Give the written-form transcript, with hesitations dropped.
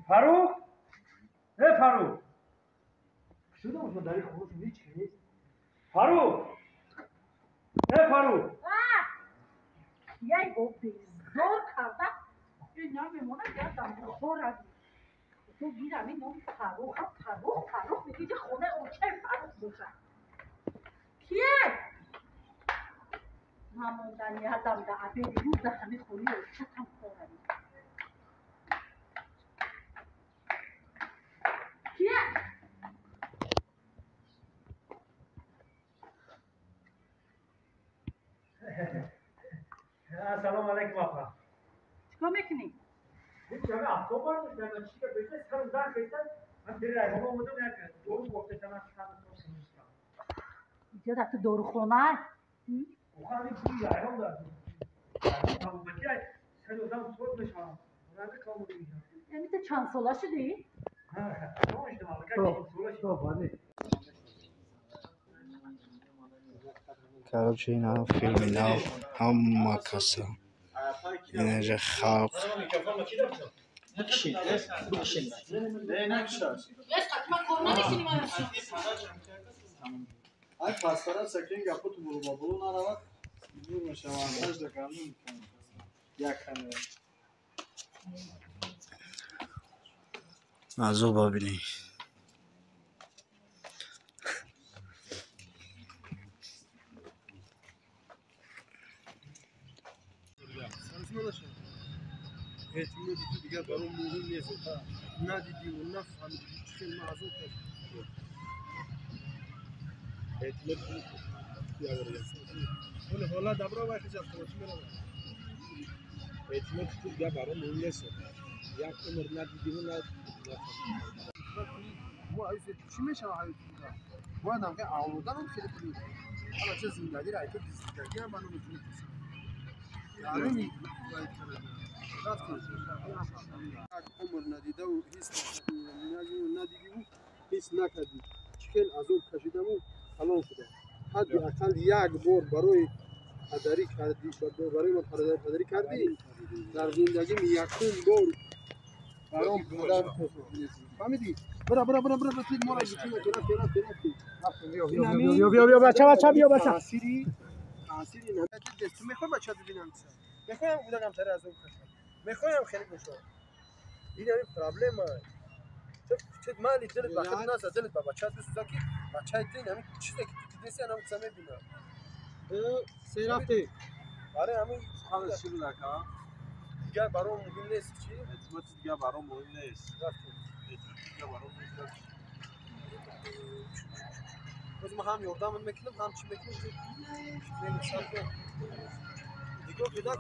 Фарух? Э, Фарух! Что там у дари хонашон ҳеҷ ки нест? Фарух! Э, Фарух! Яй бо безор карда, намемонад, ядам хӯрад. Ту гирами номи Фаруха, Фарух, Фарух мегиди, хонаи очаи Фарух бошад. Кие? Намондани ядам да абеди рӯз да ҳами хонаи очатам хӯрад. Кие? Ассалому алайкум, апа. Чикор мекунӣ? Ҳеҷ, ҳами афтоб бардоштам, чӣ ка пешта сарам дар хестам, ман дери райҳона омадам, як дору гуфташам, Иҷо дар ту дорухона? Оха, ҳами бӯи райҳон дар табобатӣ сари одам соз мешавад. Яъне ту чанд сола шудӣ? Короче, ина филми нав, ҳама каса, инаҷа халқ. Ай пастара сакин гапоту булу ба булу наравад, дур мешавад, сажда кардан мекунад. Як камера. Азоба бинӣ. Эътимоди ту дигар баром муҳим нест. Надидиву нафаҳмидӣ, чӣ хел ман азоб кашидам. Ҳоле ҳолат дабро вай хиҷ автоматӣ меравад. Эътимоди ту дигар баром муҳим нест. Як умр надидиву нафаҳмидӣ. Мо чӣ мешавад ҳаёти дигар? Бояд ҳам авлоданам хеле кунӣ. Ҳала ча зиндагиро айто зиндагиам ба наметавонӣ пурсӣ. Даруни бояд карда. Як умр надидаву ҳис надидиву ҳис накардӣ, чӣ хел азоб кашидаму калон шудам. Ҳадди ақал як бор барои падарӣ кардӣ, барои ман падарӣ кардӣ. Дар зиндагим якум бор баром падар фаҳмидӣ. Бира, бира, бира, бира, мора рафти, рафти, рафти. Биё, биё, биё, бача, бача, биё, бача. Таъсири ту мехоҳӣ бача бибинам, мехоҳам кӯдакам сари азоб кашад, мехоҳам хеле бошад. Ин ҳамин проблема. Мали дилат ба худ назад, дилат ба бачаат бисӯзад, ки бачаи ту ин ҳамин чизе ки ту дидеси, ҳамин чиза мебинад. Се рафти. Барои ҳамин дигар баром муҳим нест. Чӣ? Эътимоди дигар баром муҳим нест. Рафти. Эътимоди дигар баром муҳим нест. Боз ман ҳам ёрдамат мекунам, ҳам чӣ мекунам, нигоҳ кида.